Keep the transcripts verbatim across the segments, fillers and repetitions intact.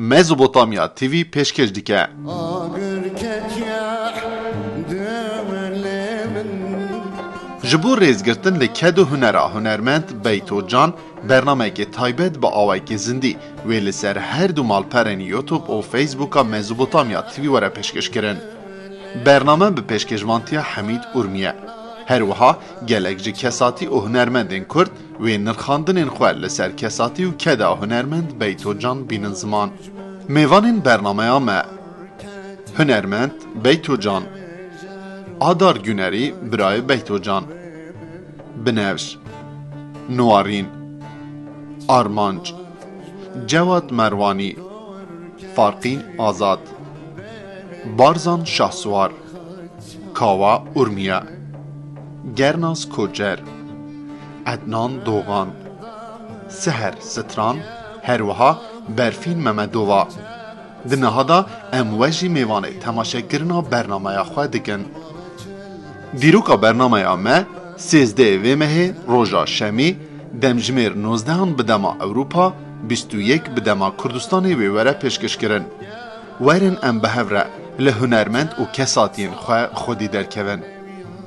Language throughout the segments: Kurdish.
Mezopotamya T V pêşkêş dike. Ji bo rêzgirtin li ked û hunera hunermend Beyto Can bernameyekê taybet bi awayekî zindî wê li ser her du malperên YouTube û Facebooka Mezopotamya T V were pêşkêşkirin. Bername bi pêşkêşvantiya Hemîd Urmiye. Her wiha gelek ji kesatî û hunermendên Kurd wê nirxandinên xwe li ser kesatî û keda hunermend Beyto Can bînin ziman. Mêvanên bernameya me: hunermend Beyto Can, Adar Günerî, birayê Beyto Can, Binevş, Nuwarîn, Armanc, Cewad Merwanî, Farqîn Azad, Barzan Şahsuwar, Kawa Urmiye, Gernaz Koçer, Ednan Doğan, Seher Stran, her wiha Berfîn Memedova. Di niha de em we jî mêvanê temaşekirina bernameya xwe dikin. Dîroka bernameya me, sêzdehê vê mehê, roja şemî, demjimêr nozdehan bi dema Ewropa, bîst û yek bi dema Kurdistanê wê were pêşkêşkirin. Werin em bi hev re li hunermend û kesatiyên xwe xwedî derkevin.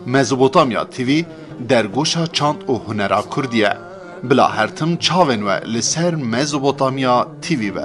Mezopotamya T V dergoşa çand û hunera Kurdî ye. Bila her tim çavên we li ser Mezopotamya T V be.